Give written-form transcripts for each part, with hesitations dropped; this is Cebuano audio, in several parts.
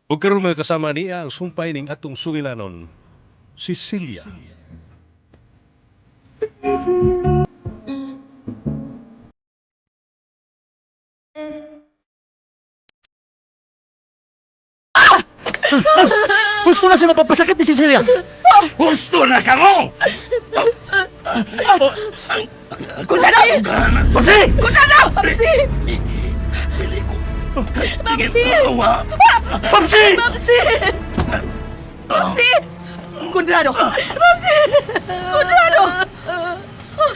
Ug karon mga kasama niya ang sumpay ning atong sugilanon, Cecilia. Gusto na siya mapapasakit ni Cecilia. Gusto na kamo! Gonzalo! Papsi! Gonzalo! Papsi! Papsi! Papsi! Papsi! Papsi! Conrado! Papsi! Conrado!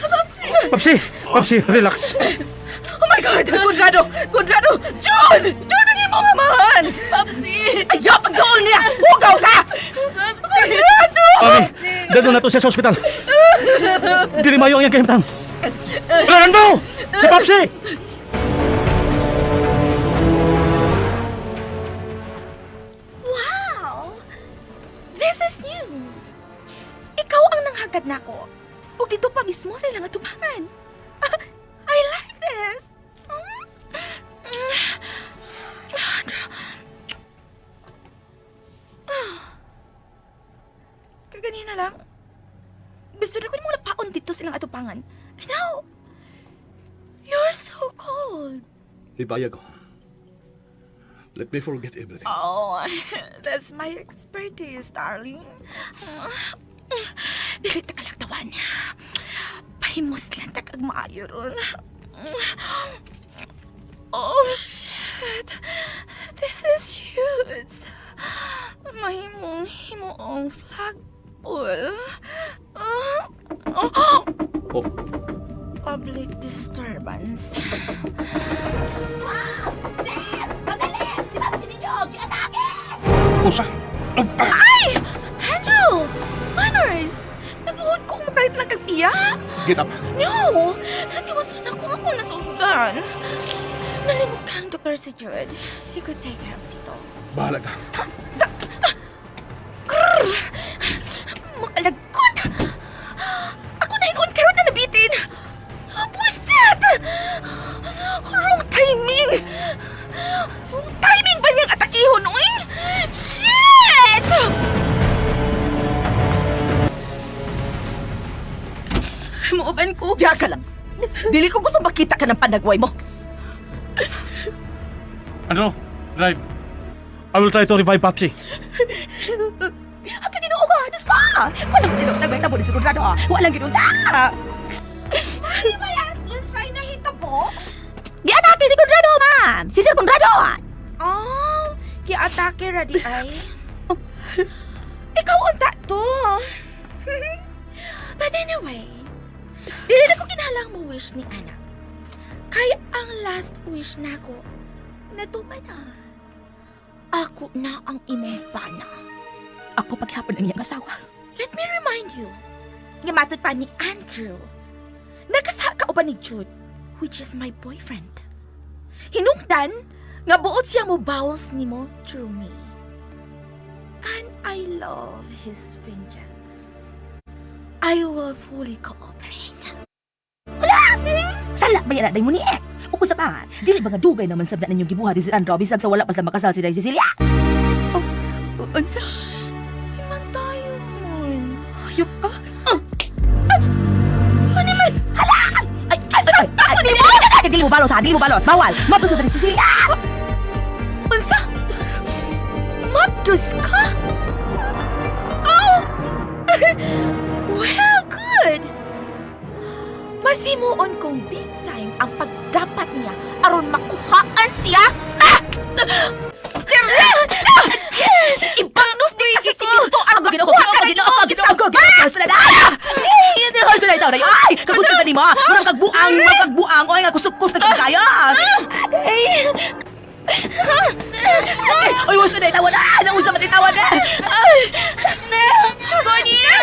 Papsi! Papsi! Papsi, relax. Oh my God! Conrado! Conrado! June! June ang imong amahan! Papsi! Ayaw pagduol niya! Hugaw ka! Papsi! Conrado! Mami, dalo na to siya sa ospital. Dili mayo ang iyang kahimtang. Rolando! Si Papsi! Wow! This is new! Ikaw ang nanghagad nako. Ug dito pa mismo sa ilang atubangan. I like this. Kaganina lang, gusto na ko nimong lapaon dito sa ilang atubangan. And now, you're so cold. Ibayag ko. Let me forget everything. Oh, that's my expertise, darling. Dili ta kalaktawan. Pahimos lang ta kag maayo ron. Oh, shit. This is huge. Mahimong himuong flagpole. Oh, Oh. Public disturbance. Usa! Ay! Andrew! Manners! Nagluhod ko kung makalit lang kag biya. Get up! No! Natiwason ako nga kung nasundan. Nalimot ka ang doktor si Jude. He could take care of Tito. Bahala ka. Grrr! Makalagot! Ako na ingon karon na nabitin! Buset! Wrong timing! Wrong timing ba niyang atakihon, oy? Shit! Muuban ko. Diya ka lang. Dili ko gusto makita ka ng panagway mo. Ano? Drive. I will try to revive Papsi. Ang Ginoo ko, Diyos ko! Walang ginoo, nagmahitabo ni si Conrado, ha? Walang ginoo, ta! Ay, may ask unsay nahitabo? Giatake si Conrado, ma'am! Si Sir Conrado! Oh, giatake ra di ay. Ikaw unta to. But anyway, dili na ko kinahanglang mo wish ni anak. Kay ang last wish nako natuman na. Ako na ang imong bana. Ako paghapon ang iyang asawa. Let me remind you, nga matod pa ni Andrew, nakasaha ka uban ni Jude, which is my boyfriend. Hinungdan, nga buot siya mo bounce nimo through me. And I love his vengeance. I will fully cooperate. Sala, bayara day mo ni eh. Uko sa pa, dili ba nga dugay naman sabda ninyong gibuhat ni Sir Andrew bisag sa wala pa sila makasal si Day Cecilia? Oh, unsa? Iman tayo mon. Hayop ka? At, ano man? Hala! Ay, ay, ay, ay, ay, ay, dili mo balos ha, dili mo balos. Bawal. Mabasa ni Cecilia. Unsa? Mabdus ka? Oh! Well, good! Masimuon kong big time ang pagdapat niya aron makuhaan siya. Ah! Ibagnos din kasi si Pinto aron Ginoo, makuha ka Ginoo, Ginoo, Ginoo, Ginoo, Ginoo, Ay, kagusto ka nimo. Murang kagbuang, magkagbuang, oy nga kusog-kus na kayo. Ay. Oy, gusto na itawan. Ah, nausa man itawan na. Ay. Connie!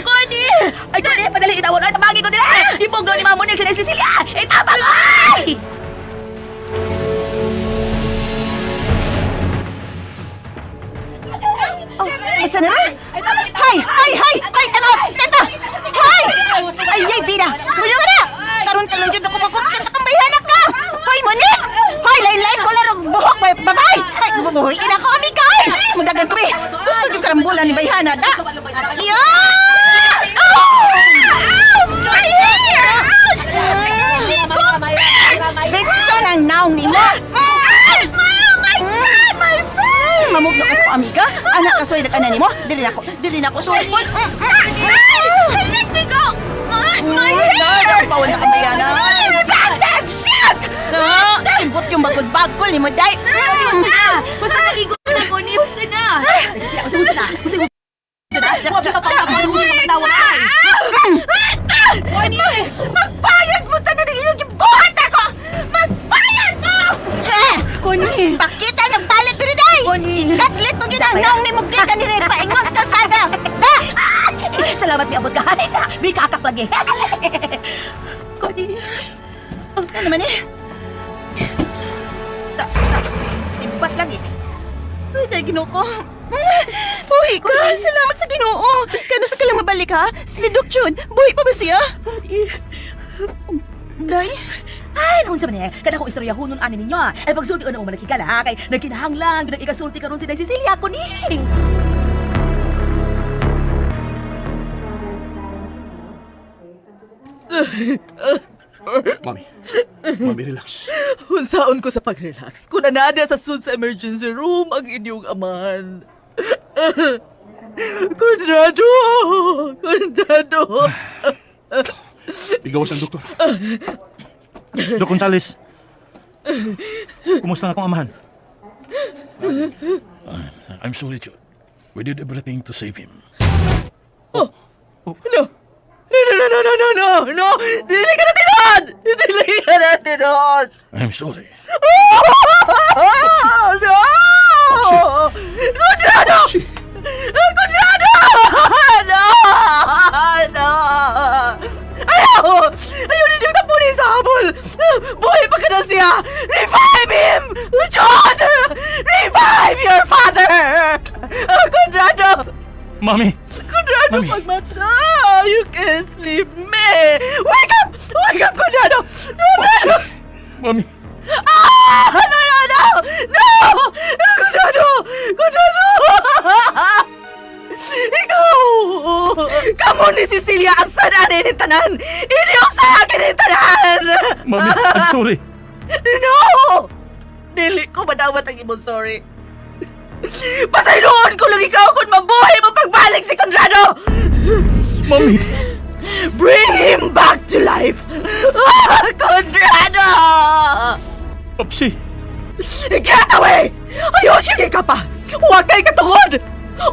Connie! Ay, Connie, padali itawan. Ay, tabangin ko nila. Ibog ni Mamo ni si Cecilia. Itabang ay! Oh, asa na? Hay! Hay! Hay! Hay! Ano? Teta! Hay! Ay, ay, bida! Muna ka na! Karon ka lang dyan ako makuntan ka bayhanak ka! Hoy, Monique! Hoy, lain-lain ko larong buhok! Babay! Ay, bubuhoy! Ina ko, amika! Ay! Bola ni Bayhana, da! Iya! Bitso ng naong nimo! Oh my God! My friend! Mamugno ka sa ko, amiga. Anak ka suway nag-ana nimo. Dili na ko sulpon. Let me go! My hair! Pawan na ka, Bayana. That shit! Na, imbot yung bagod-bagol ni mo, day. Basta naligo na ko ni Basta na. Basta na. Basta na. Magbayad mo tanan ng iyong gibuhat ako! Magbayad mo! He! Connie! Pakita niyang balik diri, day! Ikatlit mo yun ang naong ni mo gikan ni Ray paingos kalsada! Da! Salamat ni abot ka. May kakak lagi. Connie! Ano naman eh? Ta, ta, simpat lagi. Ay, dahil Ginoo ko. Buhi ka! Salamat sa Ginoo! Kano sa kalang mabalik ha? Si Doc Jun, buhi pa ba siya? Day? Ay, naunsa man eh. Kada kong istorya hunon ani ninyo. Ah. Ay pagsulti ko na umalaki ka la. Kay nagkinahanglan, nag-ikasulti karon si Day Cecilia ko ni. Mami, mami, relax. Unsaon ko sa pag-relax kung anada sa sud sa emergency room ang inyong amahan. Conrado! Conrado! Igawas ang doktor. Dok Gonzales, kumusta ang akong amahan? I'm sorry, Jude. We did everything to save him. No! No, no, no, no, no, no, no! No! Dili ka na tinuod! Dili ka na tinuod! I'm sorry. No! Conrado! Conrado! No! No! Ayaw! Ayaw ninyo tapunin sa habol! Buhay pa ka na siya! Revive him! John! Revive your father! Conrado! Mami! Conrado, Mami. pagmata! You can't leave me! Wake up! Wake up, Conrado! Conrado! Mami! Ah! No, no, no! No! Conrado! Conrado! Ikaw! Kamu ni Cecilia ang sanaan ni tanan! Inyo sa akin ni tanan! Mami, I'm sorry. No! Dili ko madawat ang imong sorry. Pasayloon ko lang ikaw kung mabuhay mo pagbalik si Conrado! Mami! Bring him back to life! Conrado! Papsi! Get away! Ayaw, sige ka pa! Huwag kay katungod!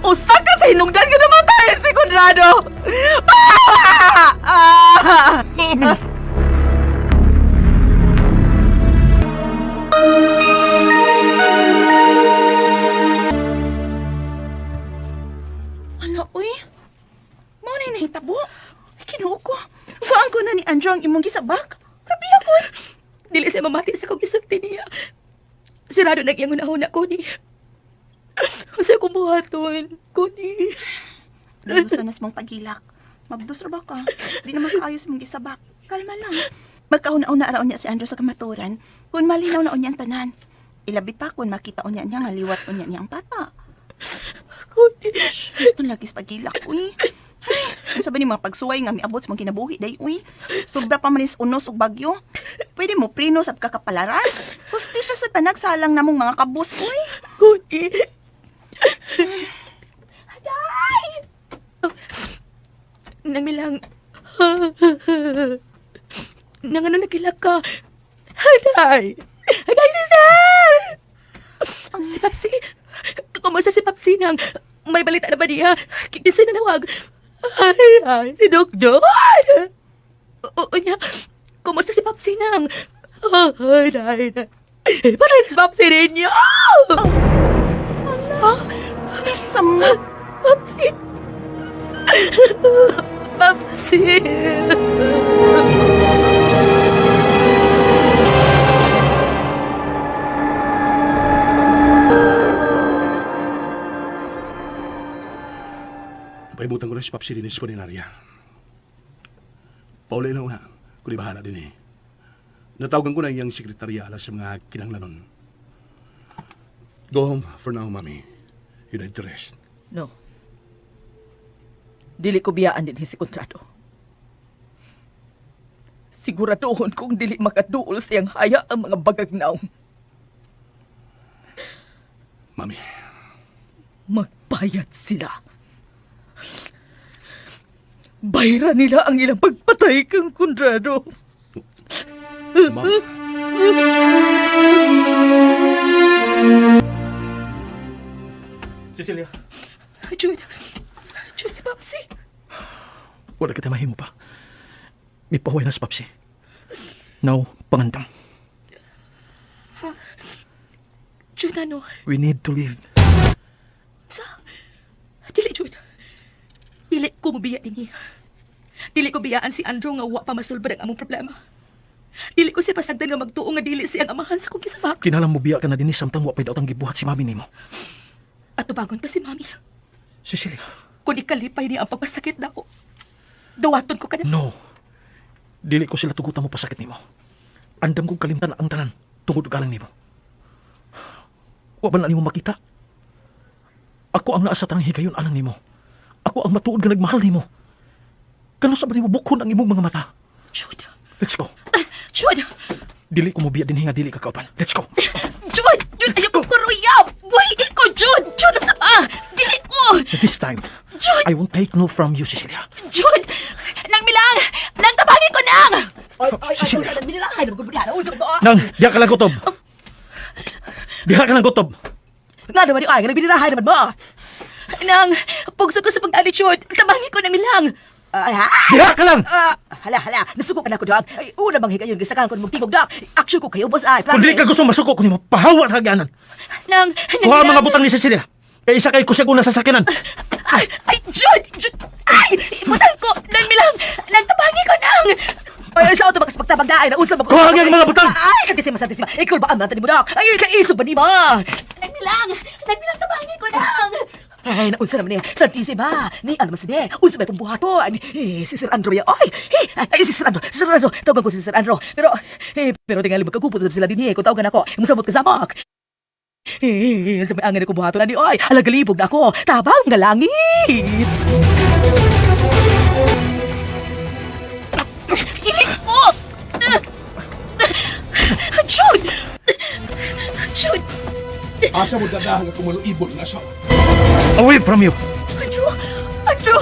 Usa ka sa hinungdan nga namatay si Conrado! Ah! Ah! Mami! Ala, uy. Mao na nahitabo. Ay, Ginoo ko. Kuan ko na ni Andrew ang imong gisabak. Grabe ako. Dili siya mamati sa kong isulti niya. Sirado nag iyang hunahuna ko ni. Unsa ko buhaton, Connie? Gusto na mong pagilak. Mabdos ra ba ka? Di naman kaayos mong gisabak. Kalma lang. Magkauna-una raw niya si Andrew sa kamaturan. Kung malinaw na unya ang tanan. Ilabi pa kung makita unya niya nga liwat unya niya ang bata. Connie. Gusto lagi sa pagilak, uy. Ay, unsa ba ni mga pagsuway nga miabot sa mga kinabuhi day, uy. Sobra pa man is unos ug bagyo. Pwede mo prino sa kakapalaran. Hustisya sa panagsalang namong mga kabus, uy. Connie. Aday! Nang milang. Nang ano nagilak ka? Aday! Aday si Sir! Si Papsi. Kumusta si Papsi nang may balita na ba niya? Kisa nanawag. Ay, ay, si Doc John! Oo niya. Kumusta si Papsi nang? Ay, ay, ay. Patay na si Papsi ninyo! Oh, Sama. Papsi! Papsi! Paibutan ko na si Papsi din sa Paninaria. Pauli na una, kung di bahala din eh. Natawagan ko na iyang sekretarya alas sa mga kinanglanon. Go home for now, Mami. You need to rest. No. Dili ko biyaan din si Konrado. Siguraduhon kong dili makaduol siyang haya ang mga bagag naong. Mami, Magbayad sila. Bayra nila ang ilang pagpatay kang Konrado. Ma'am. Cecilia, Jude! Jude, si Papsi! wala kita mahimo pa. Mipahuway na si Papsi. Now, pangandam. Jude, ano? We need to leave. Sa? Dili, Jude. Dili ko mobiya dinhi. Dili ko biyaan si Andrew nga wa pa masulbad ang among problema. Dili ko siya pasagdan nga magtuo nga dili siya ang amahan sa kong gisabak. Kinalang mo biya ka na dinhi samtang wa pa'y daotang gibuhat si mami nimo. At tubangon pa si Mami. Cecilia, Kung ikalipay niya ang pagpasakit nako. Dawaton ko ka na. no. Dili ko sila tugutan mo pasakit nimo. Andam kong kalimtan ang tanan tungod galang nimo. Wa ba na nimo makita? Ako ang naa sa tanang higayon alang nimo. Ako ang matuod nga nagmahal nimo. Kano sa ba nimo bukhon ang imong mga mata? Jude! Let's go. Jude! Dili ko mobiya dinhi nga dili ka kauban. Let's go. Jude! Jude! Ayaw ko kuruya! Buhay ko, Jude! Jude, sa pa! Dili ko! This time, Jude! I won't take no from you, Cecilia. Jude! Nang milang! Nang tabangin ko nang! Ay, ay, ay, Cecilia. ay, ay, ay, Nang, diha ka lang gutob. Diha ka lang gutob. Nga naman yung ay, nga nagbinirahay naman mo. Nang, pugso ko sa pag-ali, Jude! Tabangin ko na milang! Ay, ha? Diha ka lang! Ah, hala, hala, nasuko ka na ko, dog. Ay, una bang higayon, gisakaan ko ng tingog, dog. Action ko kayo, boss, ay, Kung dili ka gusto masuko ko nimo, pahawa sa hagyanan. Nang, nang Kuha ang milang. mga butang ni Cecilia. Kay isa kay kusya una sa sakinan. Ay, ay, Jude! Jude! Ay! Butang ko! Nang milang! Nang tabangin ko nang! Ay, ay, sa auto, magpagtabag na, ay, nausa, mag- Kuha ang mga butang! Ay, santisima, santisima. Ikaw ba ang mata ni mo, dog? Ay, kaisog ba ni mo? Nang milang! Nang milang tabangin ko nang! Ay, naunsa naman niya. Santisima. Ni, alam mo sige. Unsa may kong buhaton. Eh, si Sir Andrew ya. Ay, eh, ay, si Sir Andrew. Si Sir Andrew. Tawagan ko si Sir Andrew. Pero, eh, pero tingali magkagupot na sila din eh. Kung tawagan ako, musamot ka samak. Eh, sa may angin ako buhaton na di. Ay, alagalibog na ako. Tabang nga langit. Dili ko! Jude! Jude! Asa mo dadahan nga kumulo ibon nga asawa? Away from you. Andrew! Andrew!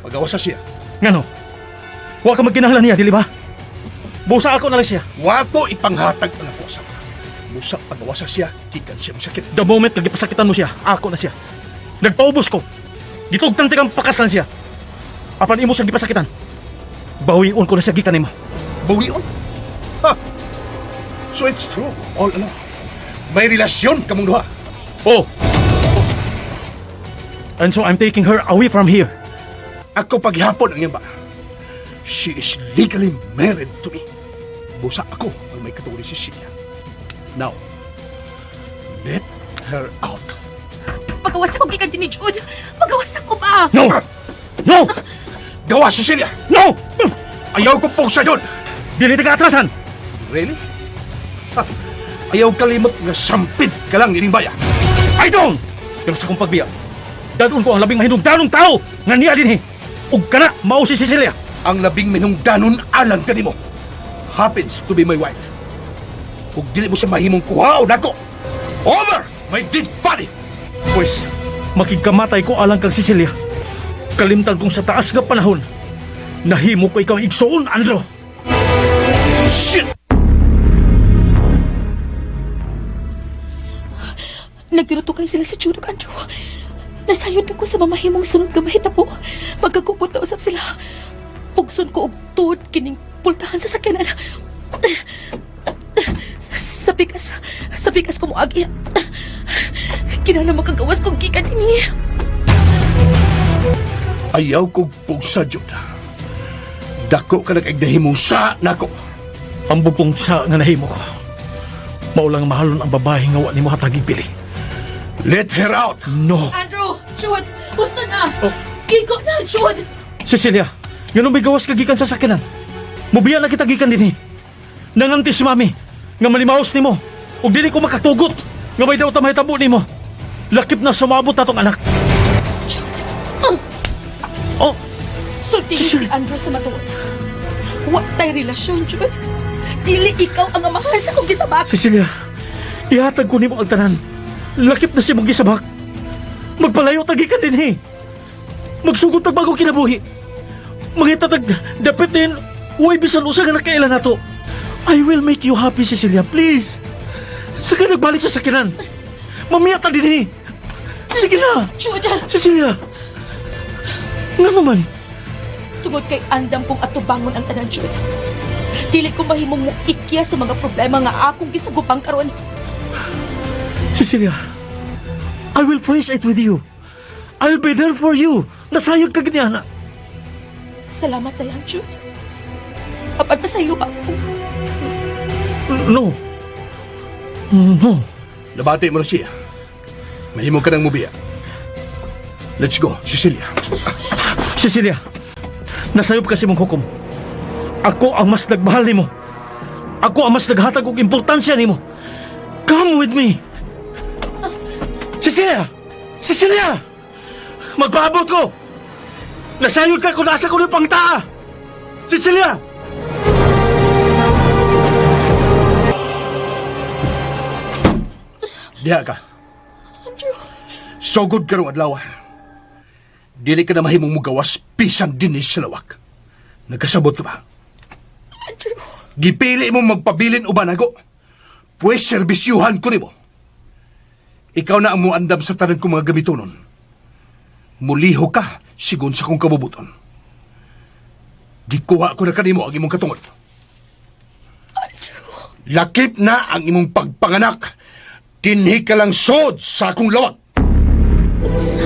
Pagawasa siya. Ngano? Wa ka magkinahanglan niya, dili ba? Busa ako na lang siya. Wa ko ipanghatag ang ako asawa. Busa pagawasa siya, gikan siya masakit. The moment nga gipasakitan mo siya, ako na siya. Nagpaubos ko. Gitugtan tikang pakaslan siya. Apan imo siyang gipasakitan. Bawion ko na siya gikan nimo. Bawion. Ha! So it's true all along. May relasyon kamong duha. Oh. And so I'm taking her away from here. Ako paghapon ang iyang ba. She is legally married to me. Busa ako ang may katungod ni Cecilia. Now, let her out. Pagawas ako gikan din ni Jude! Pagawas ako ba? No! No! Gawa, Cecilia! No! Ayaw ko pong sayon! Dili ta ka atrasan. Really? Ha, ayaw kalimot nga sampid ka lang ining baya. I don't! Pero sa akong pagbiya, dadon ko ang labing mahinugdanong tao nga niya dinhi. Ug kana mao si Cecilia. Ang labing minungdanon alang kanimo happens to be my wife. Ug dili mo siya mahimong kuhaon nako. Over my dead body! Pwes, makigkamatay ko alang kang Cecilia. Kalimtan kong sa taas nga panahon, nahimo ko ikaw ang igsoon, Andrew. Shit! Nagtinutukay sila sa Jude ug Andrew. Nasayod ako sa mamahimong sunod nga mahitabo. Magkakupot na usap sila. Pugson ko og tuod kining pultahan sa sakyanan. Sa pikas ko moagi. Kinahanglan makagawas kog gikan dinhi. Ayaw kog pugsa, Jude. Dako ka nag-nahimong sa nako. Ang bugtong sa nga nahimo ko. Mao lang mahalon ang babae nga wa nimo hatagig bili. Let her out! No. Andrew! Jude! Gusto na! Gigo na, Jude! Cecilia, nganong may gawas ka gikan sa sakyanan? Mubiya na kita gikan dinhi. Nanganti si mami nga malimaos nimo ug dili ko makatugot nga may daw ta mahitabo nimo. Lakip na sumabot na tong anak. Oh, Sultihin si Andrew sa matuod. Wa tay relasyon, Jude. Dili ikaw ang amahan sa kong gisabak. Cecilia, ihatag ko nimo ang tanan. Lakip na si mong gisabak. Magpalayo tagi ka din eh. Magsugod tag bago kinabuhi. Mangita tag dapit din. Uy, bisan usa nga nakailan nato. I will make you happy, Cecilia. Please. Saka nagbalik sa sakinan. Mamiya ta din eh. Sige na. Jude, Cecilia. Nga naman. tungod kay andam kong atubangon ang tanan, Jude. Dili ko mahimong moikya sa mga problema nga akong gisagupang karon. Cecilia, I will face it with you. I'll be there for you. Nasayod ka ganyan. Salamat na lang, Jude. Apan pasaylo ako. No. No. Nabati mo na siya. Mahimo ka ng mubiya. Let's go, Cecilia. Cecilia, nasayop kasi mong hukom. Ako ang mas nagmahal nimo. Ako ang mas naghatag og importansya nimo. Come with me. Cecilia! Cecilia! Magpaabot ko! Nasayod ka kung nasa ko ng pangtaa! Cecilia! Diha ka. Andrew. Sugod karong adlaw. Dili ka na mahimong mugawas bisan dinhi sa lawak. Nagkasabot ka ba? Andrew. Gipili mo magpabilin uban ako. Pwes serbisyuhan ko nimo. Ikaw na ang muandam sa tanan kong mga gamitonon. Muliho ka sigon sa kong kabubuton. Gikuha ko na kanimo ang imong katungod. Andrew. Lakip na ang imong pagpanganak. Dinhi ka lang sod sa akong lawak. Unsa?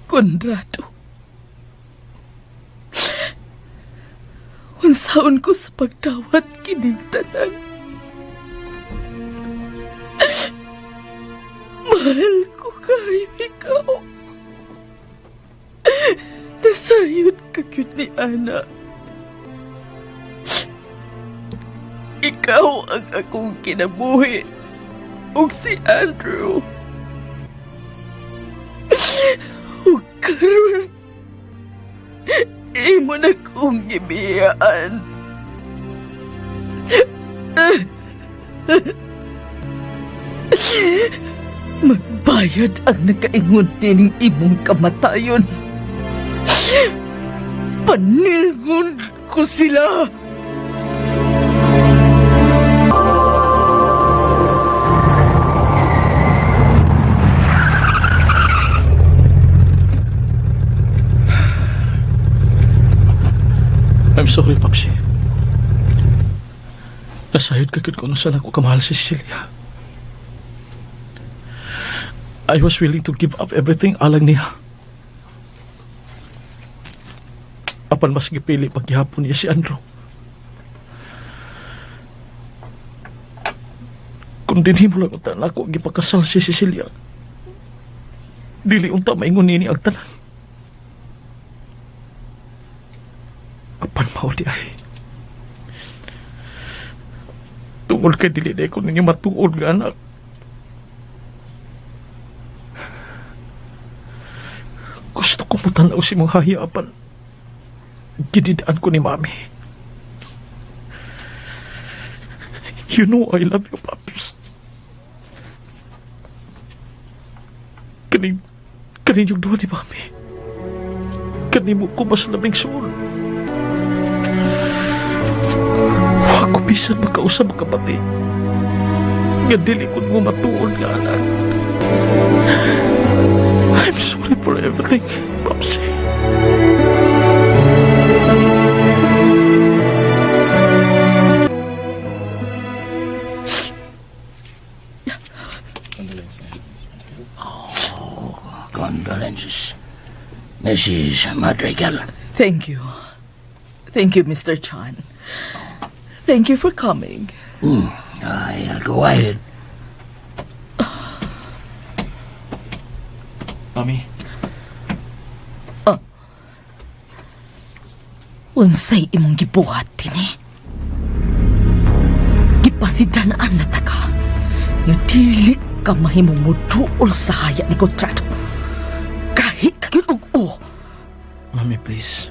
Conrado. Unsaon ko sa pagdawat kining tanan. Mahal ko kayo ikaw. Nasayod ka gyud ni Ana. Ikaw ang akong kinabuhi ug si Andrew. Ug karon imo na kong gibiyaan. Magbayad ang nakaingon nining imong kamatayon. Panilgon ko sila. I'm sorry, Papsi. Nasayod ka gyud kung saan ako kamahal si Cecilia. I was willing to give up everything alang niya. Apan mas gipili paghihapon niya si Andrew. Kung dinhi mo lang unta nako gipakasal si Cecilia, dili unta maingon nini ang tanan. Apan mao di ay. Tungod kay dili na ko ninyo matuod nga anak. Gusto ko mutanaw si mong hahiapan. Gididaan ko ni Mami. You know I love you, Paps. Kaning yung duha ni Mami. Kanimo ko mas labing suol. Wa ko bisan makausap makapati. Nga dili ko mo matuod nga anak. I'm sorry for everything, Papsi. Condolences, Mrs. Madrigal. Thank you. Thank you, Mr. Chan. Thank you for coming. I'll go ahead. Mami. Unsay imong gibuhat dinhi? Gipasidanaan na ta ka nga dili ka mahimong moduol sa haya ni Kontrado. Kahit ka gyud og o. Mami, please.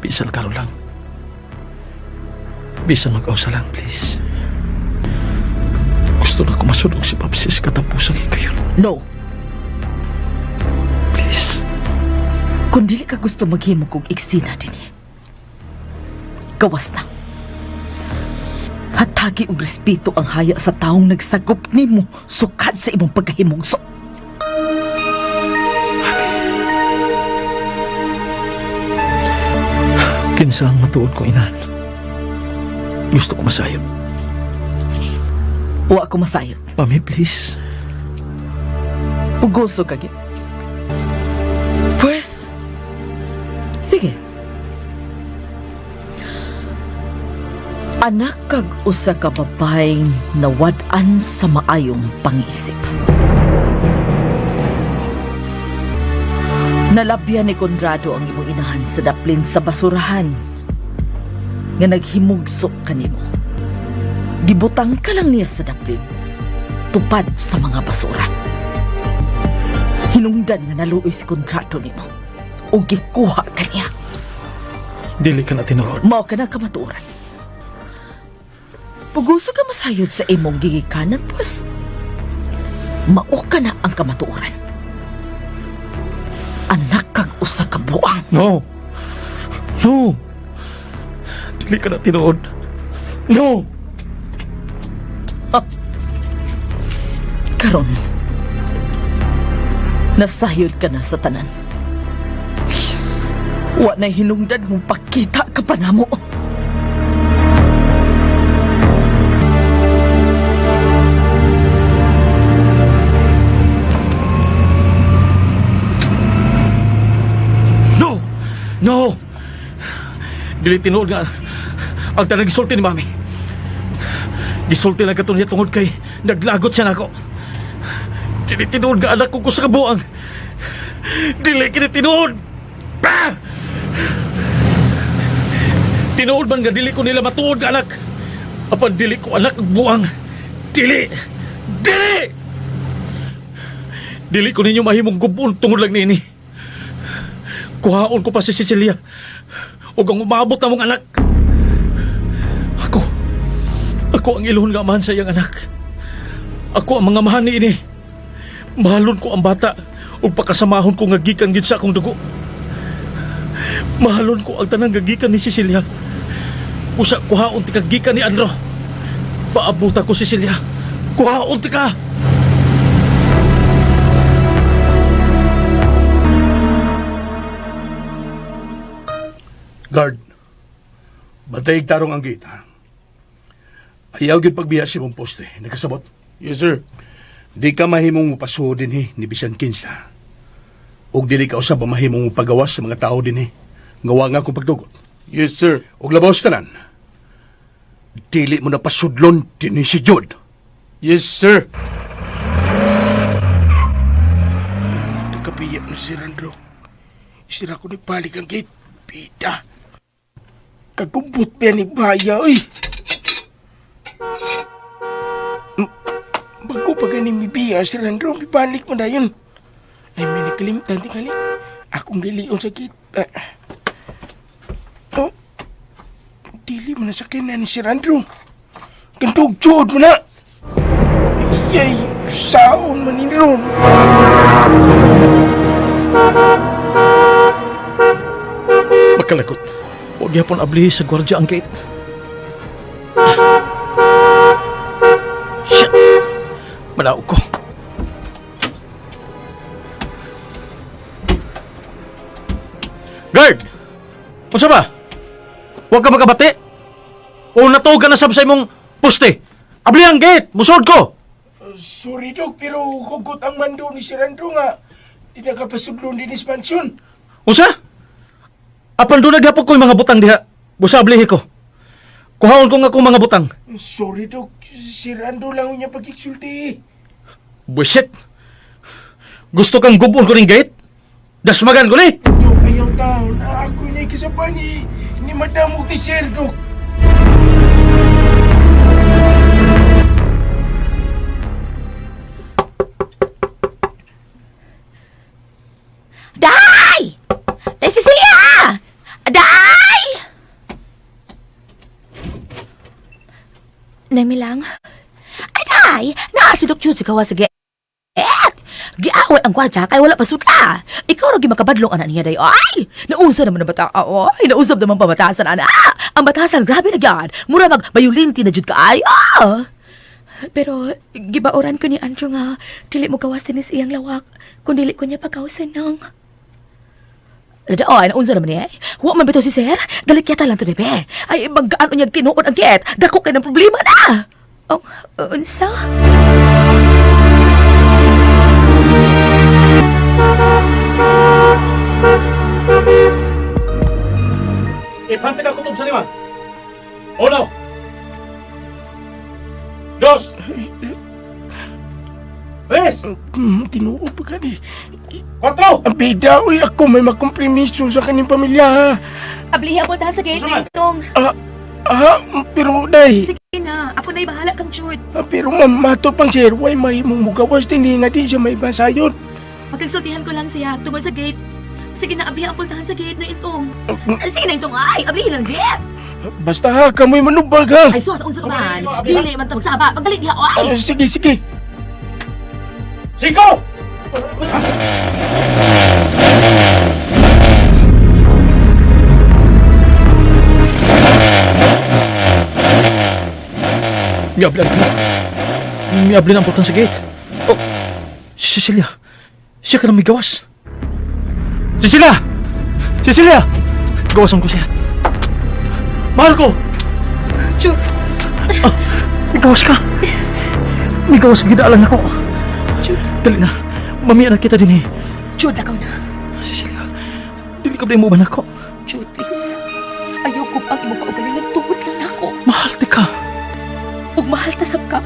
Bisan karon lang. Bisan mag-usa lang, please. Gusto na ko masunog si Papsi sa katapusan kayo. No. Please. Kung dili ka gusto maghimo kog eksena dinhi, gawas na. Hatagi og respeto ang haya sa taong nagsagop nimo sukad sa imong pagkahimugso. Kinsa ang matuod ko, inan. Gusto ko masayod. Wa ko masayod. Mami, please. Pugoso ka gyud. Pues, sige. Anak kag usa ka babaeng nawad-an sa maayong pangisip. Nalabyan ni Conrado ang imong inahan sa daplin sa basurahan nga naghimugso kanimo. Gibutang ka lang niya sa daplin, tupad sa mga basura. Hinungdan nga naluoy si Conrado nimo ug gikuha ka niya. Dili ka na tinuod. Mao ka na kamatuoran. Puguso ka masayod sa imong gigikanan, pues. Mao ka na ang kamatuoran. Anak kag usa ka buang. No. No. Dili ka na tinuod. No. Ah. Karon, nasayod ka na sa tanan. Wa na hinungdan mong pakita ka pa namo. No! No! Dili tinuod nga ang tanang gisulti ni Mami. Gisulti lang kato niya tungod kay naglagot siya nako. Dili tinuod nga anak ko sa kabuang. Dili kini tinuod. Ah! Tinuod man nga dili ko nila matuod nga anak. Apan dili ko anak ug buang. Dili! Dili! Dili ko ninyo mahimong gubon tungod lang niini. Kuhaon ko pa si Cecilia ug ang umabot na mong anak. Ako ang ilon nga amahan sa iyang anak. Ako ang mga amahan niini. Mahalon ko ang bata ug pakasamahon ko nga gikan gid sa akong dugo. Mahalon ko ang tanang gagikan ni Cecilia. Usa kuhaon ti ka gikan ni Andro. Paabuta ko Cecilia. Kuhaon ti ka. Guard, bantayig tarong ang gate, ha? Ayaw gyud pagbiya si mong poste. Nagkasabot? Yes, sir. Di ka mahimong mupasuho din, he, ni bisan kinsa. Ug dili ka usab mahimong mupagawas sa mga tao din, he. Ngawa nga akong pagtugot. Yes, sir. Ug labaw sa tanan, dili mo na pasudlon din si Jude. Yes, sir. Nagkapiyak na si Randro. Isira ko ni balik ang gate. Pita. Kagumbot pa ni Baya, oy. Bago pa gani mibiya si Randro, mibalik mo na yun. Ay, may nakalimtan tingali. Akong lilion sa gate. Oh, dili mo na sa kinan ni si Randro. Kantog jud mo na. Yay, saon man ni Ron. Makalagot. Huwag yapon ablihi sa gwardya ang gate. Shit! Manaog ko. Guard! Unsa ba? Huwag ka makabati? O natuog ka na sab sa imong poste? Abli ang gate! Musod ko! Sorry, Dok, pero hugot ang mando ni si Randro nga. Di nakapasudlon din is mansyon. Unsa? Apan doon nagyapon ko yung mga butang diha. Busa ablihi ko. Kuhaon ko nga akong mga butang. Sorry, Dok. Si Rando lang niya pag-iksulti. Bullshit! Gusto kang gubon ko ning gate? Dasmagan ko ni! Dok, ayaw taon. Ako na ikasabot. pa ni Madam ug ni Sir, Dok. Day! Day Cecilia! Day! Nami lang. Ay, day! Naa si Doc Jude sa gawa sa ge. Eh! Giaway ang kwarta kay wala pa sutla. Ikaw ra gyud makabadlong ana niya day. Ay! Nausa naman ang bata. Ay, nausab naman pabatasan ana. Ang batasan grabe na gyud. Mura mag bayulinti na jud ka ay. Ah! Pero gibaoran ko ni Andrew nga dili mo gawas dinis iyang lawak kung dili ko niya pagkawsan nang. Daon, unsa naman eh? Wa man bitaw si sir. Dali kita lang to debe. Ay, banggaan unyag tinuod ang get. Dako kay ng problema na. Oh, unsa? Ipante ka kutob sa lima. Uno. Dos. Tres. Tinuod pa ka ni. Cuatro. Ang bida, uy, ako may makompromiso sa kaning pamilya, ha? Abliha po tahan sa gate Unsa man? na itong. Ah, pero day, Sige na, ako na'y bahala kang Jude. pero ma'am, matod pang sir, way mahimong mugawas din eh, nga di siya may basayon. Pagkagsultihan ko lang siya tungod sa gate. Sige na, abliha ang pultahan sa gate na itong. Sige na itong ay, ablihin ang get. Basta ha, kamoy manubag ha. Ay sus, unsa ka man? Dili man ta magsaba. Pagdali diha ay. Ah, sige, sige. Cinco. Miabli ang Miabli ang pultan sa gate. Oh, si Cecilia. Siya ka na may gawas. Cecilia! Cecilia! Gawasan ko siya. Mahal ko! Jude, May gawas ka! May gawas gidaalan ako. Jude, Dali na. Mamiya na kita din eh. Jude, lakaw na. Cecilia, dili ka ba mo ba nako? Jude, please. Ayaw ko pang imong kaugalingon tungod lang nako. Mahal ti ka. Ug mahal ta sab ka.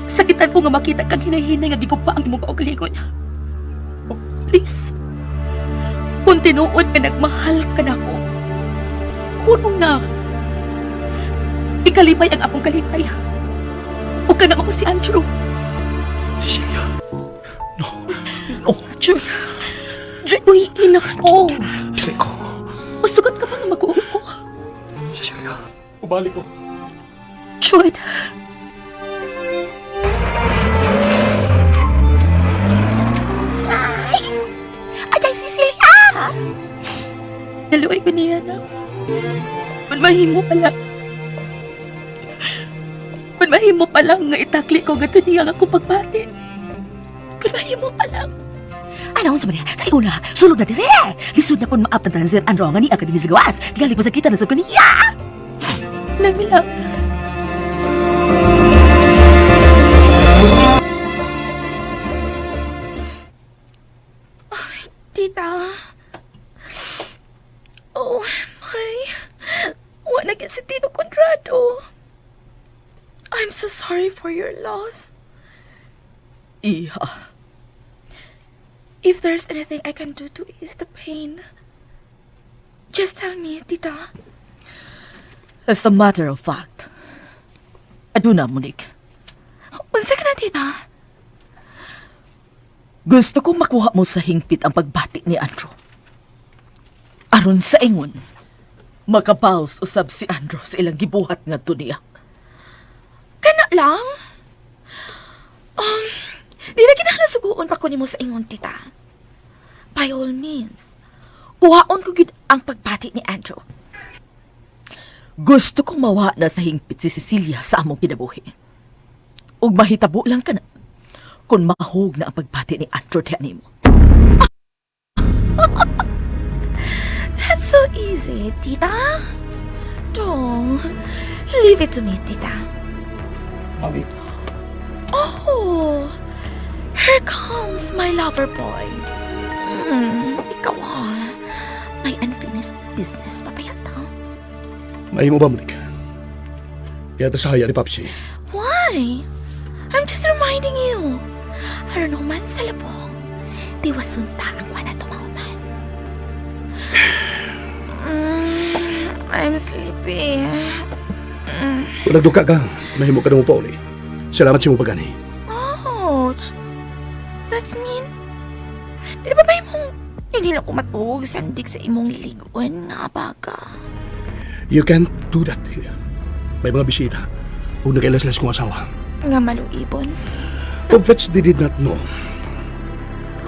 Sakitan ko nga makita kang hinahinay nga gigupa ang imong kaugalingon. Please. Kung tinuod nga nagmahal ka nako, hunong na. Ikalipay ang akong kalipay. Ug kana mo si Andrew. Cecilia. No. No. Jude, Jude, uy, ako. Dili ko. Usugot ka pa nga mag ko. Cecilia. Ubalik ko. Jude. Ay! Aday Cecilia! Naluoy ko niya na. Kung mahimo pala. Kung mahimo pa lang nga itakli ko gato niya nga akong pagbati. Kung mahimo pa lang. Ano unsa man niya? Dali una, sulod na dire. Lisod na kun maaptan sir Andro nga ni ka dinhi sa gawas. Tingali pa sa kita na sab kaniya. Namilang. Tita. Oh, my. Wala na si Tito Conrado. I'm so sorry for your loss. Iha. If there's anything I can do to ease the pain, just tell me, Tita. As a matter of fact, aduna, Monique. Unsa ka na, Tita? Gusto kong makuha mo sa hingpit ang pagbati ni Andrew. Aron sa ingon, makabaws usab si Andrew sa ilang gibuhat ngadto niya. Kana lang? Di na kinahanglan suguon pa ko nimo sa ingon, tita. By all means, kuhaon ko gid ang pagbati ni Andrew. Gusto kong mawa na sa hingpit si Cecilia sa among kinabuhi. Ug mahitabo lang ka na kung mahog na ang pagbati ni Andrew diha nimo. That's so easy, tita. Don't leave it to me, tita. Mami. Oh, here comes my lover boy. Ikaw ah. May unfinished business pa ba yata? Mahimo ba, Monique? Yata sa haya ni Papsi. Why? I'm just reminding you. Aron human sa labong, di wasunta ang wana tumahuman. I'm sleepy. Kung nagduka ka, mahimo ka na mo pa uli. Salamat sa imong pagani. Ouch! That's mean. Di ba ba imong hindi na ko matuog sandig sa imong ligon nga baga? You can't do that here. May mga bisita. Ug nakailaslas kong asawa. Nga maluibon. Of which they did not know.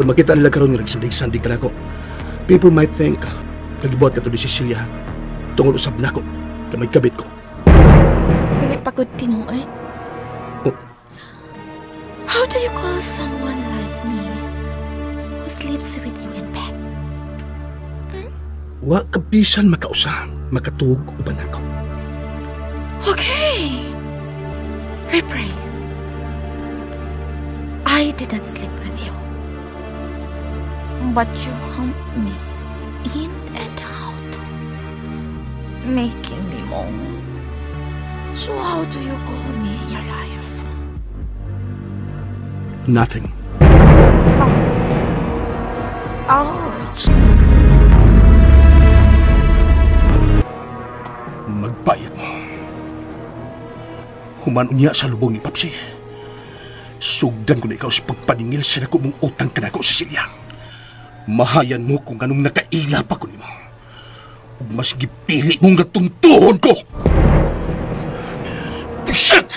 Kung makita nila karon nga nagsandig-sandig ka nako, people might think nagbuhat ka to ni Cecilia tungod usab nako na may kabit ko. Dili pagod tinuod. Oh. How do you call someone like me who sleeps with you in bed? Wa ka bisan makausa, makatuog uban nako. Okay. Rephrase. I didn't sleep with you. But you humped me in and out, making me moan. So how do you call me in your life? Nothing. Ouch. Magbayad mo. Human unya sa lubong ni Papsi. Sugdan ko na ikaw sa pagpaningil sa dako mong utang kanako, Cecilia. Mahayan mo kung anong nakaila pa ko nimo. Ug mas gipili mong gatuntuhon ko. Shit!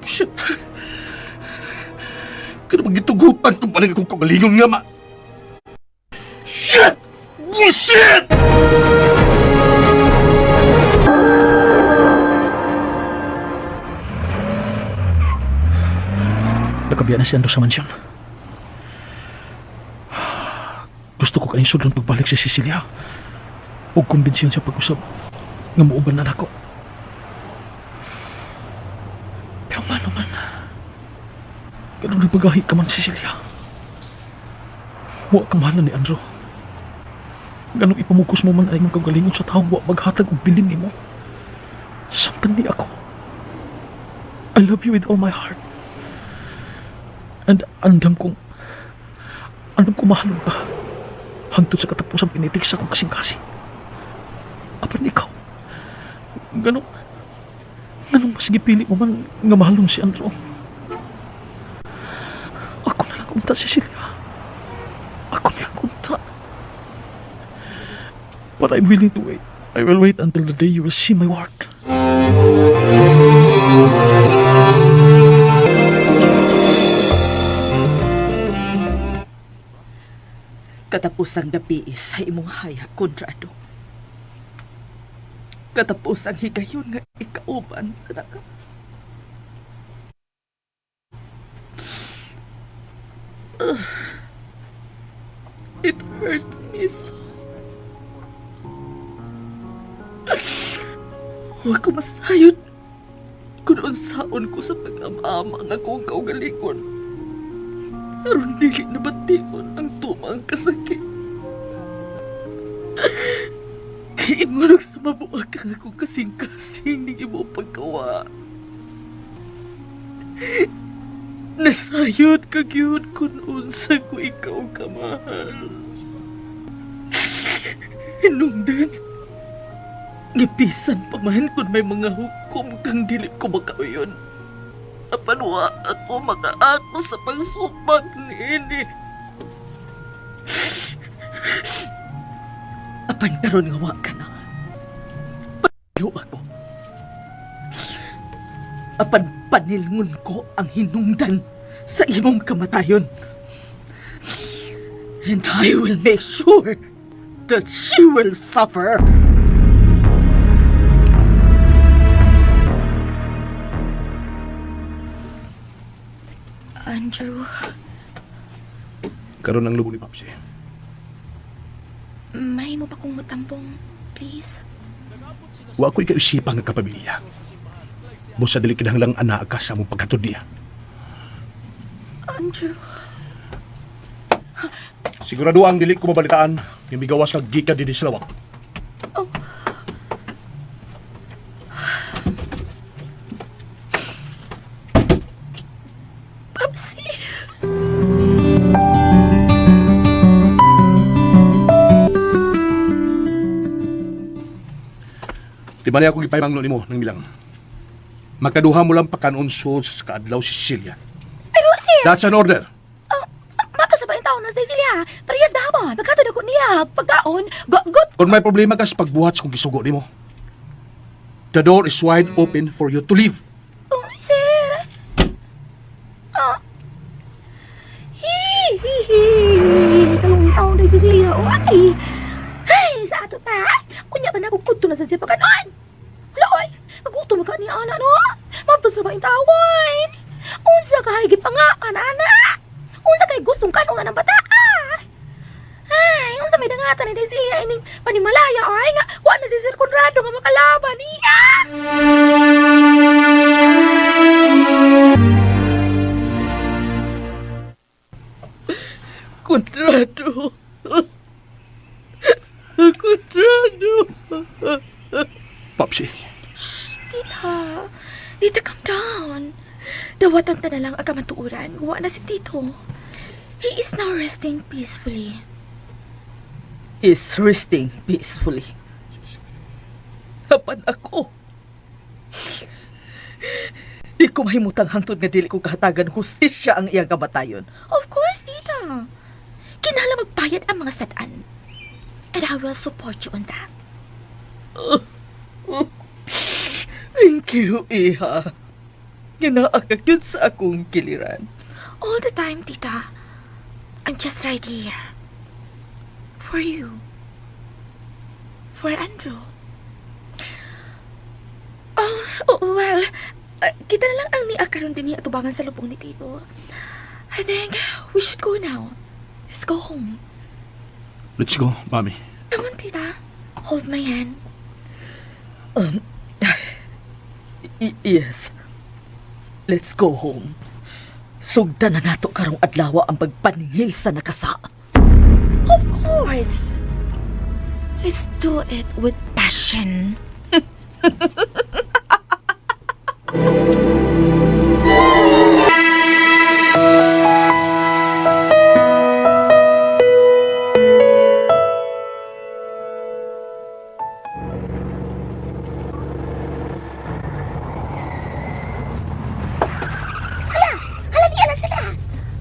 Shit! Kada magitugutan kung paano akong kagalingon nga ma... Shit! Bullshit! Nakabiya na si Andrew sa mansyon. Gusto ko kayong sudlon pagbalik si Cecilia. O kumbinsiyon siya pag-usap nga muuban na nako. Pero man naman, ganun nagpagahi ka man, Cecilia. Wa ka mahalan ni Andrew. Ganun ipamukos mo man ay mong kagalingon sa taong wa maghatag og bilin nimo. Samtang ni ako. I love you with all my heart. And andam kong mahalon ka. Hangtod sa katapusan pinitik sa akong kasing-kasing. Apan ikaw, ganong mas gipili mo man nga mahalon si Andrew. Ako na lang unta, Cecilia. Ako na lang unta. But I'm willing to wait. I will wait until the day you will see my worth. Katapos ang gabi sa imong haya, Conrado. Katapos ang higayon nga ikauban ka. It hurts me so. Huwag ko masayon kung unsaon ko sa pag-amama ang akong kaugalingon. Aron dili na bation ang tumang kasakit. Kay imurag sa mabuak ang akong kasing-kasing ning imong pagkawa. Nasayod ka gyud kun unsa ko ikaw kamahal. Hinungdan, gipisan pa man kung may mga hukom kang dili ko makauyon. Apan wa ako makaako sa pagsupag niini. Apan karon nga wa ka na. Palo ako. Apan panilngon ko ang hinungdan sa imong kamatayon. And I will make sure that she will suffer. Andrew, Karon ang lubong ni Papsi. may mo pa kong mutampong, please? Wa ko ikaisipan nga kapamilya. Busa dili kinahanglang anak ka sa among paghatod niya. Andrew, Sigurado ang dili ko mabalitaan nga migawas kag gikan dinhi sa lawak. Oh. Papsi. Di ba niya ako gipaymangno nimo nang bilang? Makaduha mo lang pakanon sa kaadlaw si Cecilia. Pero sir, That's an order. mapos na ba yung taon na si Cecilia? Parehas na habon. Pagkatod ako niya, pagkaon, got. Kung may problema ka sa pagbuhat sa kung gisugo nimo, the door is wide open for you to leave. Oh, sir. Ah. Hi, hi, hi. Talong taon na si Cecilia. Oh, ay. Ay, sa ato pa. Kunya ba na kung kudto na sa siya pagkanon? Hala, oy. Kagutom ka ni ana, no? Mapos na ba yung tawon? Unsa ka higit pa nga, ana, Unsa kay gustong kanon ng bata, ah? Ay, unsa may dangatan ni Cecilia ining panimalaya, ay nga, wa na si Sir Conrado nga makalaban niya. Conrado. Conrado. Popsy, Tita, Tita, calm down. Dawatan ta na lang ang kamatuoran. Wa na si Tito. He is now resting peacefully. Is resting peacefully. Apan ako. Di ko mahimutang hangtod nga dili ko kahatagan hustisya ang iyang kamatayon. Of course, Tita. Kinahanglan magbayad ang mga sad-an. And I will support you on that. Thank you, Iha. Nga naa ka gyud sa akong kiliran. All the time, Tita. I'm just right here. For you. For Andrew. Oh, well, kita na lang ang ni karon din atubangan sa lubong ni Tito. I think we should go now. Let's go home. Let's go, Mami. Come on, Tita. Hold my hand. Yes. Let's go home. Sugdan na nato karong adlaw ang pagpaningil sa nakasa. Of course. Let's do it with passion. Hala! Hala, niya na sila!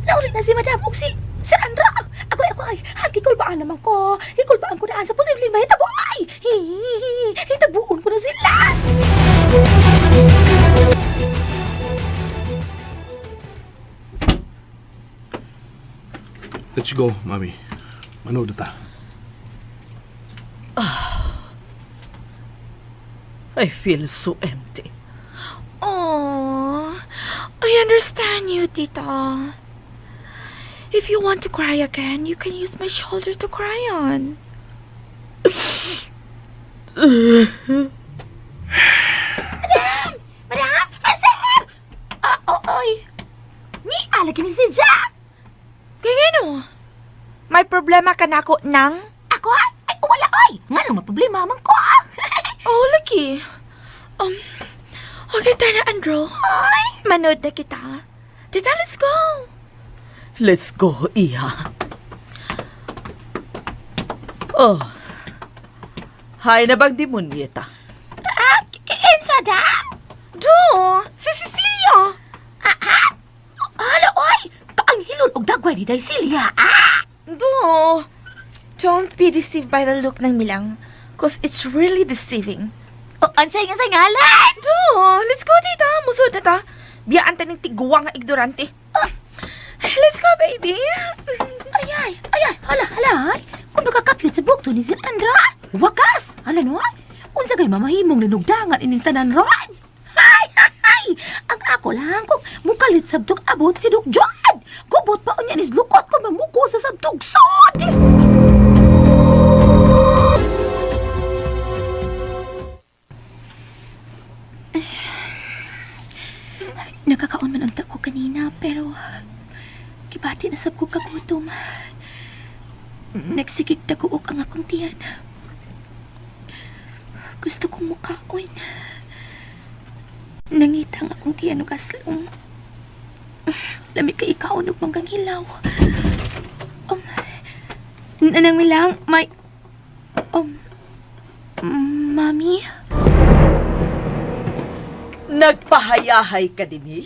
Nauli na si Madam ug si Sir Andro! Ako, ako, ay, gikulbaan naman ko. Gikulbaan ko na sa posibleng mahitabo. Ay! Hitabuon ko na sila! Let's go, Mami. Manood na ta. I feel so empty. Aww, I understand you, Tita. If you want to cry again, you can use my shoulder to cry on. Madam! Madam! Sir! Ah, oh, oy. Ni alagi ni si Jack! Kaya ngano? May problema ka na ako nang? Ako? Ay, wala ay! Nga lang problema man ko. Oh, lagi. Okay, tara, Andrew. Ay, manood na kita. Tita, let's go. Let's go, Iha. Oh. Hay na bang demonyeta? Ah, kinsa da? Do, si Cecilia. Ah, ah. Hala, oy! Kaanghilon og dagway ni Day Celia. Ah! Do, don't be deceived by the look ng Milang. 'Cause it's really deceiving. Oh, unsay nga sa ngalan? Do, let's go, tita. Musod na ta. Biyaan ta ning tigwa nga ignorante. Ah, let's go, baby. Ay, ay, ay, ay, hala, hala, ay. Kung makakapyot sa bukto ni Sir Andra, wakas, hala no, ay. Unsa kay mamahimong linugdangan ining tanan ron? Ay, ay, ay, ang ako lang kung mukalit sabtog abot si Duk John. Kubot pa unya ni lukot kung mamuko sa sabtog sod. Nakakaon man unta ko kanina, pero gibati na sab ko kagutom. Nagsigig taguok ang akong tiyan. Gusto kong mukaon. Nangita ang akong tiyan og aslong. Lami kay ikaon og manggang hilaw. Nanang milang, may... Mami? Nagpahayahay ka dinhi?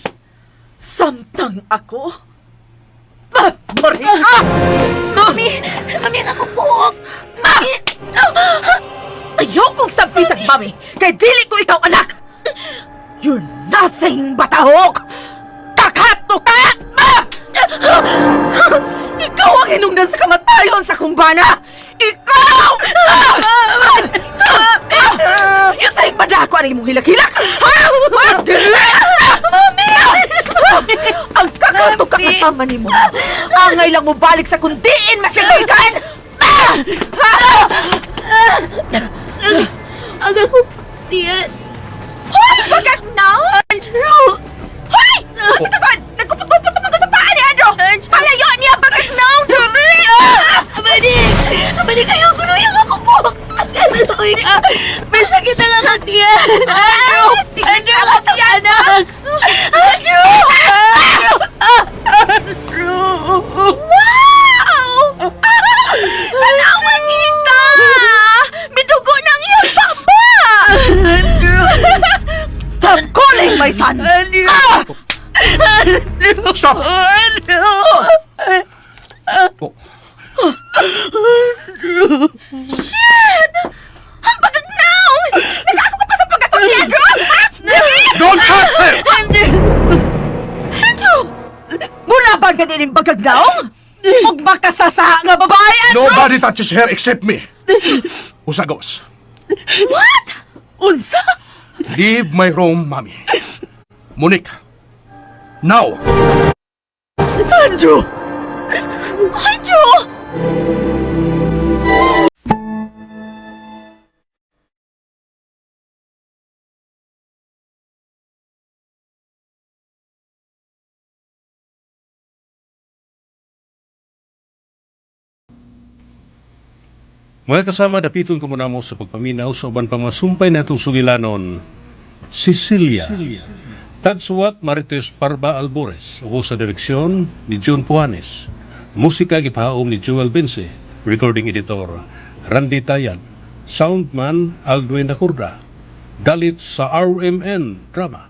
Samtang ako? Ah, Marika! Mami! Mami, ang akong buhok! Mami! Ayaw kong sampitan, mami! Kay dili ko ikaw anak! You're nothing but a hook! Kakato ka! Ah! Ikaw ang hinungdan sa kamatayon sa kumbana! Ikaw! Ah! Ah! Yung tayong padako ang imong hilak-hilak! Ha? Mami! Ang kakato ka kasama nimo! Angay lang mo balik sa kundiin, masyagay! Ah! Ang akong tiyan! Hoy! Bagag now! Andrew! Hoy! Basta tagod! Nagkupot-kupot naman ko sa paa ni Andrew! Palayo niya! Bagag now! Abalik! Abalik! Ayaw ko na yung akong buhok! Ang ka! May sakit ang akong tiyan! Andrew! Andrew! Ang akong anak! Andrew! Andrew! Wow! Tanawa, tita! Midugo ng iyong baba! Andrew! Stop calling my son! Andrew! Ah! Andrew! Stop! Andrew! Oh, Shit! Ang bagag now! Nag-ako ka pa sa pagkakos ni Andrew! Ha? Don't touch her! Andrew! Andrew! Mula ba ganin bagag naong? Ug makasasaha nga babae, Andrew! Nobody touches her except me. Usagos. What? Unsa? Leave my room, mommy. Monique. Now! Andrew! Andrew! Mga kasama, dapiton ko muna mo sa pagpaminaw sa uban pang masumpay na itong sugilanon, Cecilia. Tagsuwat Marites Parba Albores, uko sa direksyon ni June Puanes. Musika gipahaom ni Joel Vince, recording editor Randy Tayan, soundman Aldwin Nakurda. Dalit sa RMN Drama.